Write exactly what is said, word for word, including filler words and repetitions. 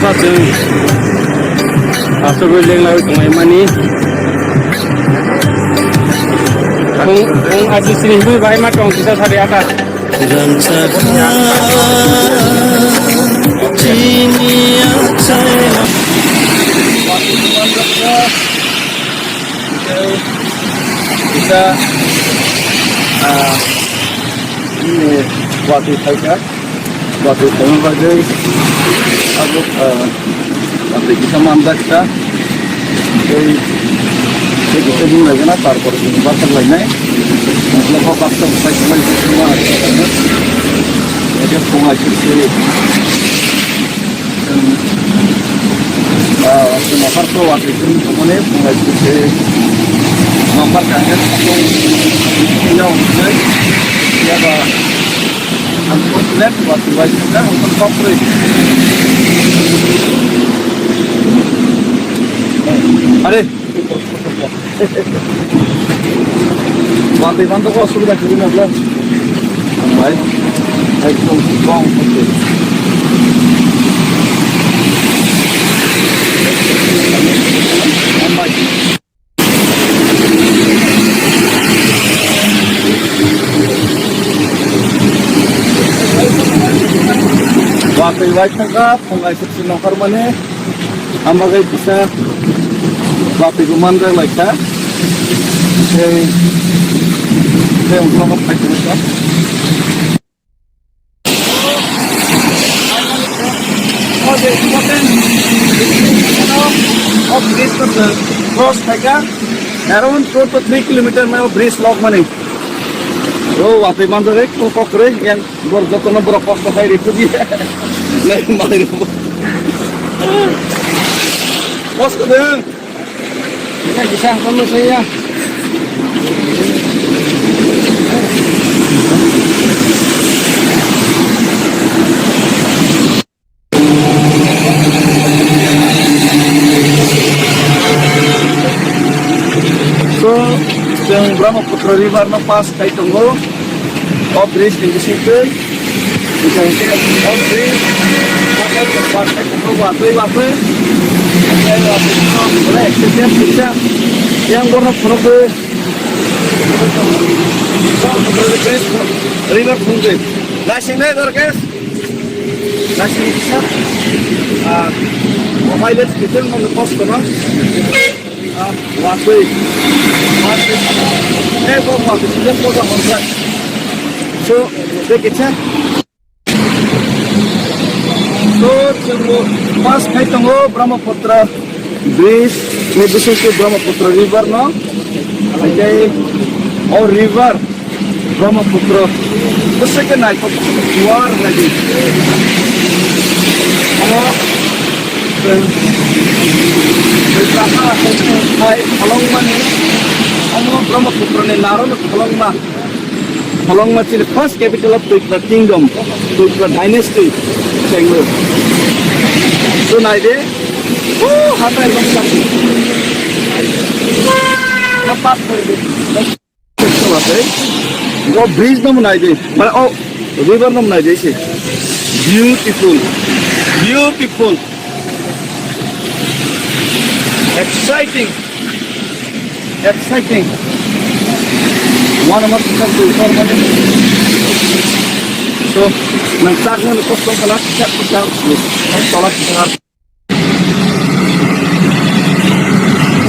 Chwng aswk lenglaiwi tonglaimani. Kung, kung aswk sini hwnwi bahai ma tong kisa sari ata. Rangchakha chini achai. Kisa, ah, ini wakil khaikha. Watwi tongma bagwi abo, ah, watwi kisa manjak ta. Tei, tei kisa bung laigana, tarpor bung bathak lainai. Motlobo baksa bwsai kwlai kisa ma abo. Eke phung aisuk se, ah, se nokar ko watwi tong tongmani phung aisuk se nokar kangkhe tong tong tong tong tong. Yaba. Ang kok left, waktu right, kan, ang kok kiri. Are. Waktu itu kok sudah kiri nggak? Baik. Baik, kong, kong, oke. Baik. Watwi waithangkha, phung aisuk se nongkhormani, ang bagwi kisa watwi bo manjak laikha. Tei, tei ungkha phai tongkha. Of this, uh, cross khaikha, around two to three kilometer mai bridge lok mani. O, watwi manjak, kok kok kwrwi, yang bor jotono borok kosto khai ri phuji. Nai malai ro. Kosto de. Ina kisa ang kono saya. So, chwng Brahmaputra River no pass khai tongo. O bridge ni bisingtwi. Bisingtwi o bridge. Watwi, watwi. Yang borno phunukgwi. River phunukgwi. Naising nai Dorkesh. Naising kisa. Ah, mileage kiting mano kosto no. Ah, watwi. Watwi. Eh, bo watwi. Bo kosa kosa. So, tei kisa. So, chwng bo pass khai tongo Brahmaputra bridge ni bisingtwi Brahmaputra river no. Hai tei o river Brahmaputra bwswk khe naithok juar nai di. Omo, eh, eh, hai phalongmani, omo Brahmaputra ni naro no phalongma. Phalongma chini first capital of Twipra Kingdom, Twipra Dynasty, Bangalore. So nai de, oh, hatai bangsa. Kapat koi de. Go bridge no nai de. Mane, oh, river no nai de se. Beautiful. Beautiful. Exciting. Exciting. One of us. So, nang chak nang kosong kana chak chak. Tola chak.